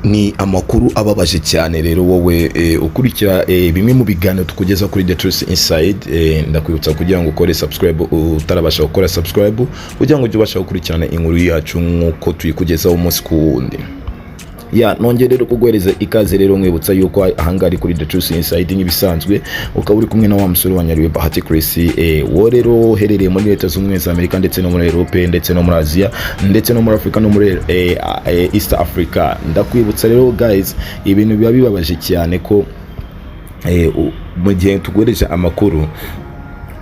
Ni amakuru ababaje cyane rero. Wowe ukurikira bimwe mu biganiro tukugeza kuri The Truth Inside, ndakwibutsa kugira ngo ukore subscribe utarabasha gukora subscribe, kugira ngo ujye ubasha gukurikirana inkuru yacu nk'uko tuyikugezaho umunsi ku wundi. Ya, nongeye rero kuguhereza ikaze rero, nkwibutsa yuko ahangaha ari kuri The Truth Inside nk'ibisanzwe, ukaba uri kumwe na wa musore wa Nyariwe Bahati Chris. Wo rero uherereye muri Leta Zunze Ubumwe za Amerika, ndetse no muri Europe, ndetse no muri Aziya, ndetse no muri Afrika, no muri East Africa. Ndakwibutsa rero guys, ibintu biba bibabaje cyane ko mu gihe tuguhereje amakuru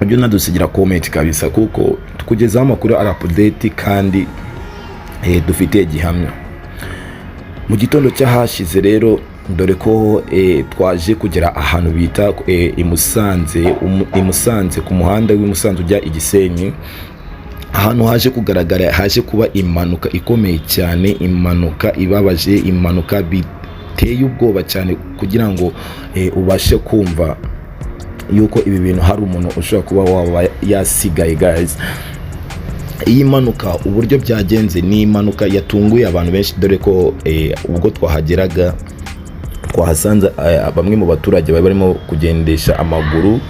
ujye unadusigira comment kabisa, kuko tukugezaho amakuru ari update kandi dufite gihamya. Mu gitondo cy'ahashize rero, dore ko twaje kugera ahantu bita i Musanze, i Musanze ku muhanda w'i Musanze ujya i Gisenyi, ahantu haje kugaragara, haje kuba impanuka ikomeye cyane, impanuka ibabaje, impanuka biteye ubwoba cyane, kugira ngo ubashe kumva yuko ibi bintu hari umuntu ushobora kuba waba yasigaye. Guys, iyi mpanuka uburyo byagenze, ni impanuka yatunguye abantu benshi, dore ko ubwo twahageraga twahasanze bamwe mu baturage bari barimo kugendesha amaguru,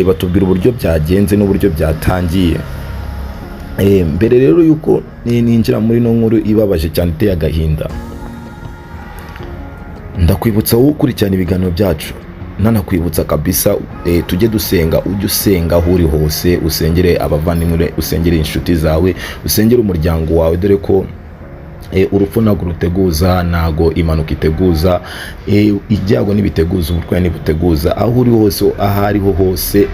batubwira uburyo byagenze n'uburyo byatangiye. Mbere rero yuko ninjira muri ino nkuru ibabaje cyane, iteye agahinda, ndakwibutsa wowe ukurikirana ibiganiro byacu, nanakwibutsa kabisa, tujye dusenga. Ujye usenga aho uri hose, usengere abavandimwe, usengere inshuti zawe, usengere umuryango wawe, dore ko urupfu ntabwo ruteguza, ntabwo impanuka iteguza, ibyago ntibiteguza, uburwayi ntibuteguza. Aho uri hose, aho ariho hose,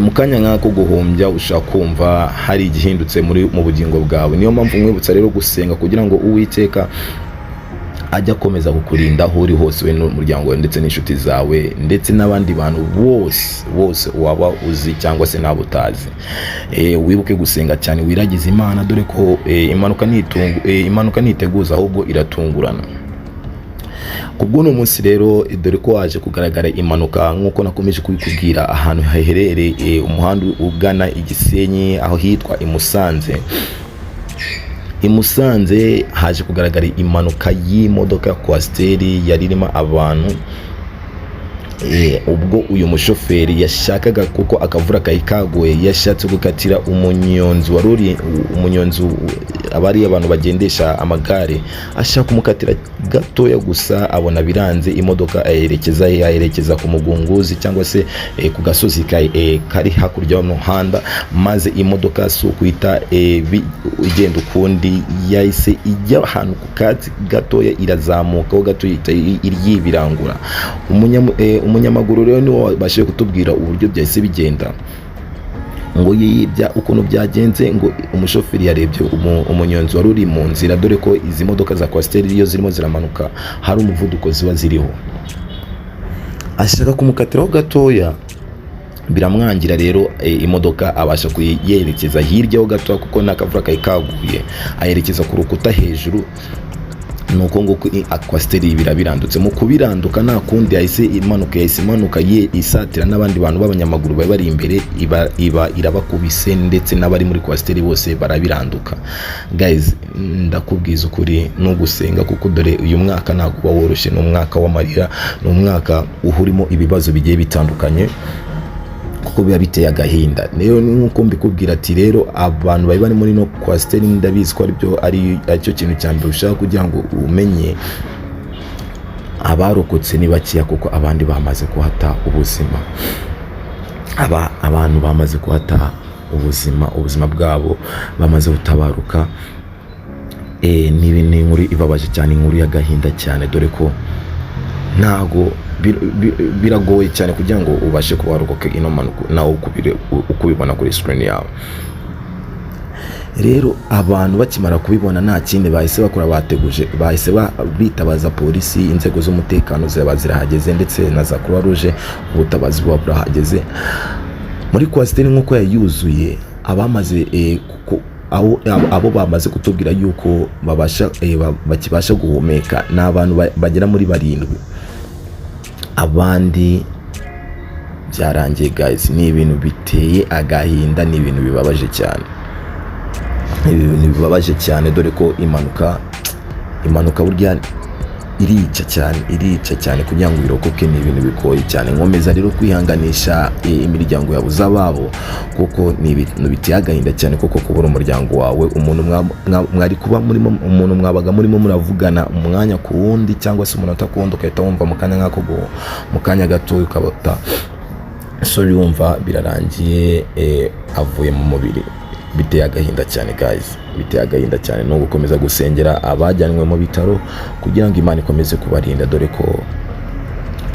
mu kanya nk'ako guhumbya ushobora kumva hari igihindutse mu bugingo bwawe. Niyo mpamvu nkwibutsa rero gusenga kugira ngo Uwiteka ajye akomeza kukurinda aho uri hose, we n'umuryango wawe ndetse n'inshuti zawe, ndetse n'abandi bantu bose bose waba uzi cyangwa se n'abo utazi. Wibuke gusenga cyane, wiragize Imana, dore ko impanuka ntiteguza, ahubwo iratungurana. Ku bw'uno munsi rero, dore ko waje kugaragara impanuka nk'uko nakomeje kubikubwira, ahantu haherereye umuhanda ugana i Gisenyi, aho hitwa i Musanze. I Musanze haje kugaragara impanuka y'imodoka ya coaster yari irimo abantu. Ubwo uyu mushoferi yashakaga, kuko akavura kari kaguye, yashatse gukatira umunyonzi wari uri, umunyonzi aba ari abantu bagendesha amagare, ashaka kumukatira gatoya gusa abona biranze, imodoka ayerekeza he? Ayerekeza ku mugunguzi cyangwa se ku gasozi kari hakurya y'umuhanda, maze imodoka si ukuhita igenda ukundi, yahise ijya ahantu ku katsi gatoya, irazamukaho gato, ihita iryibirangura. Umunyamaguru rero niwe wabashije kutubwira uburyo byahise bigenda, ngo yibya ukuntu byagenze. Ngo umushoferi yarebye umunyonzi wari uri mu nzira, dore ko izi modoka za coaster iyo zirimo ziramanuka hari umuvuduko ziba ziriho, ashaka kumukatiraho gatoya biramwangira. Rero imodoka abasha kuyerekeza hirya ho gato, kuko n'akavura kari kaguye, ayerekeza ku rukuta hejuru. Nuko nguko coaster birabirandutse. Mu kubiranduka nta kundi, yahise imanuka, yahise imanuka ye isatira n'abandi bantu b'abanyamaguru bari bari imbere, iba irabakubise, ndetse n'abari muri coaster bose barabiranduka. Guys, ndakubwiza ukuri, ni ugusenga, kuko dore uyu mwaka ntabwo uba woroshye, ni umwaka w'amarira, ni umwaka uhurimo ibibazo bigiye bitandukanye, kuko biba biteye agahinda. Rero nk'uko mbikubwira ati rero abantu bari bari muri no coaster, ndabizi ko aribyo ari aricyo kintu cya mbere ushaka kugira ngo umenye, abarokotse ni bakeya, kuko abandi bamaze kuhata ubuzima. Aba abantu bamaze kuhata ubuzima, ubuzima bwabo bamaze gutabaruka. Ni inkuru ibabaje cyane, inkuru y'agahinda cyane, dore ko ntago biragoye cyane kugira ngo ubashe kuba warokoka ino mpanuka nawe uko ubibona kuri screen yawe. Rero abantu bakimara kubibona nta kindi bahise bakora, bateguje, bahise bitabaza polisi, inzego z'umutekano ziba zirahageze, ndetse na za Croix Rouge, ubutabazi buba burahageze. Muri coaster nk'uko yayuzuye, abamaze abo bamaze kutubwira yuko babasha bakibasha guhumeka ni abantu bagera muri barindwi, abandi byarangiye. Guys, ni ibintu biteye agahinda, ni ibintu bibabaje cyane, ni ibintu bibabaje cyane, dore ko impanuka Impanuka burya irica cyane, irica cyane. Kugira ngo uyirokoke ni ibintu bigoye cyane. Nkomeza rero kwihanganisha imiryango yabuze ababo, kuko ni ibintu biteye agahinda cyane, kuko kubura umuryango wawe, umuntu mwari kuba murimo, umuntu mwabaga murimo muravugana umwanya ku wundi cyangwa se umunota ku wundi, ugahita wumva mu kanya nk'ako mu kanya gato ukabata, sorry, wumva birarangiye, avuye mu mubiri. Biteye agahinda cyane, guys, biteye agahinda cyane. No gukomeza gusengera abajyanwe mu bitaro kugira ngo Imana ikomeze kubarinda, dore ko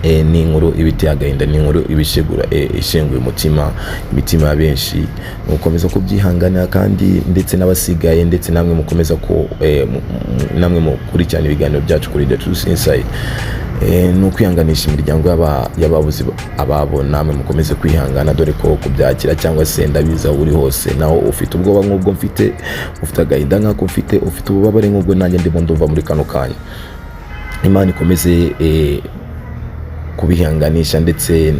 ni inkuru iba iteye agahinda, ni inkuru iba ishegura, ishenguye umutima, imitima ya benshi. Ni ugukomeza kubyihanganira kandi ndetse n'abasigaye, ndetse namwe mukomeza ko namwe mukurikirana ibiganiro byacu kuri The Truth Inside. Ni ukwihanganisha imiryango y'ababuze ababo. Namwe mukomeze kwihangana, dore ko kubyakira cyangwa se ndabizi aho uri hose naho ufite ubwoba nk'ubwo mfite, ufite agahinda nk'ako mfite, ufite ububabare nk'ubwo nanjye ndimo ndumva muri kano kanya. Imana ikomeze kubihanganisha, ndetse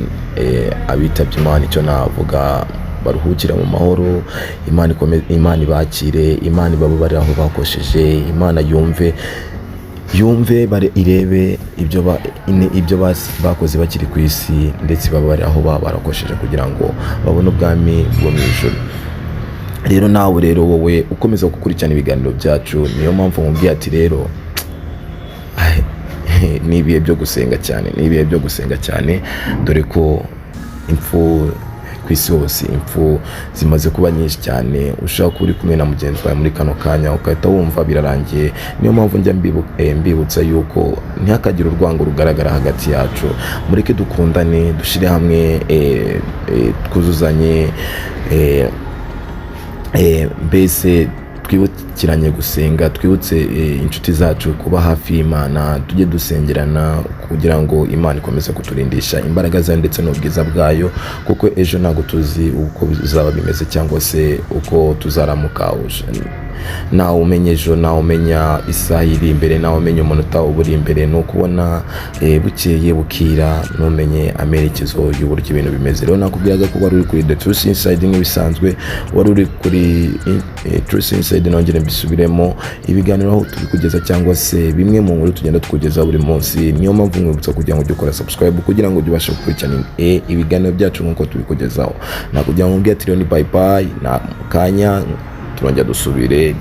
abitabye Imana, icyo navuga, baruhukira mu mahoro. Imana ikomeze, Imana ibakire, Imana ibababarire aho bakosheje, Imana yumve yumve irebe ibyo bakoze bakiri ku isi, ndetse bababarire aho baba barakosheje kugira ngo babone ubwami bwo mu ijuru. Rero nawe rero wowe ukomeza gukurikirana ibiganiro byacu, niyo mpamvu mubwiye ati rero ni ibihe byo gusenga cyane, ni ibihe byo gusenga cyane, dore ko impfu ku isi hose, impfu zimaze kuba nyinshi cyane. Ushobora kuba uri kumwe na mugenzi wawe muri kano kanya, ugahita wumva birarangiye. Niyo mpamvu njya mbibutsa yuko ntihakagire urwango rugaragara hagati yacu. Mureke dukundane, dushyire hamwe, twuzuzanye, mbese twibukiranye gusenga, twibutse inshuti zacu kuba hafi y'Imana, tujye dusengerana kugira ngo Imana ikomeze kuturindisha imbaraga zayo ndetse n'ubwiza bwayo, kuko ejo ntabwo tuzi uko bizaba bimeze cyangwa se uko tuzaramuka. Ntawe umenya ejo, ntawe umenya isaha iri imbere, ntawe umenya umunota uba uri imbere. Ni ukubona bukeye bukira, ntumenye amerekezo y'uburyo ibintu bimeze. Rero nakubwiraga ko wari uri kuri The Truth Inside nk'ibisanzwe, wari uri kuri Truth Inside. Nongere mbisubiremo, ibiganiro aho tubikugeza cyangwa se bimwe mu nkuru tugenda tukugeza buri munsi. Niyo mpamvu nkwibutsa kugira ngo ujye ukora subscribe kugira ngo ujye ubasha gukurikirana ibiganiro byacu nk'uko tubikugezaho. Nakugira ngo mbwire ati rero ni bye bye, na kanya turongera dusubire.